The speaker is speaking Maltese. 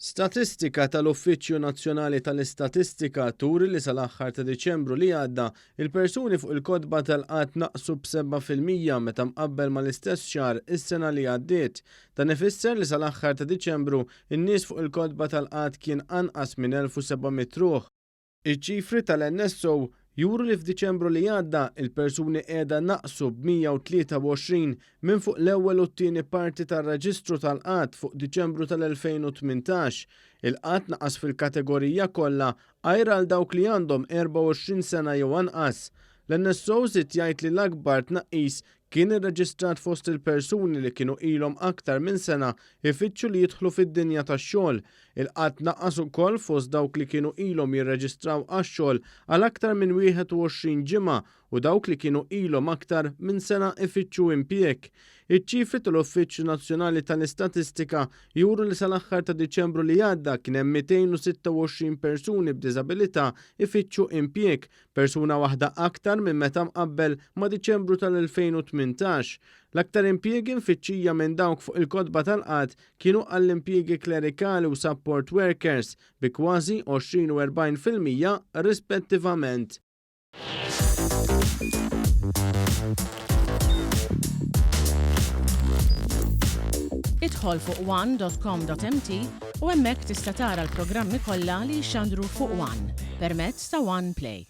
Statistika tal-Uffiċċju Nazzjonali tal-Istatistika turi li sal-aħħar ta' Diċembru li għadda, il-persuni fuq il-kotba tal-qgħad naqsu b'7% meta mqabbel mal-istess xahar is-sena li għaddiet. Dan ifisser li sal-aħħar ta' Diċembru, in-nies fuq il-kotba tal-qgħad kien anqas minn 1,700 ruħ. Iċ-ċifri tal-NSO juru li f'Diċembru li għadda, il-persuni qiegħda naqsu b'123 minn fuq l-ewwel u t-tieni parti tar-reġistru tal-qgħad fuq Diċembru tal-2018. Il-qgħad naqas fil-kategorija kollha għajr għal dawk li għandhom 24 sena jew anqas. L-NSO żied jgħid li l-akbar tnaqqis kien irreġistrat fost il-persuni li kienu ilhom aktar minn sena jfittxu li jidħlu fid-dinja tax-xogħol. Il-qgħad naqas ukoll fost dawk li kienu ilhom jirreġistraw għax-xogħol għal aktar minn 21 ġimgħa u dawk li kienu ilhom aktar minn sena ifittxu impjieg. Iċ-ċifri tal-Uffiċċju Nazzjonali tal-Istatistika juru li sal-aħħar ta' Diċembru li għadda kien hemm 226 persuni b'diżabilità ifittxu impjieg, persuna waħda aktar minn meta mqabbel ma' Diċembru tal-2018. L-aktar impjiegi mfittxija minn dawk fuq il-kotba tal-qgħad kienu għall-impjiegi klerikali u support workers bi kważi 20 u 40% rispettivament. Idħol fuq one.com.mt u hemmhekk tista' tara l-programmi kollha li jixxandru fuq One permezz ta' One Play.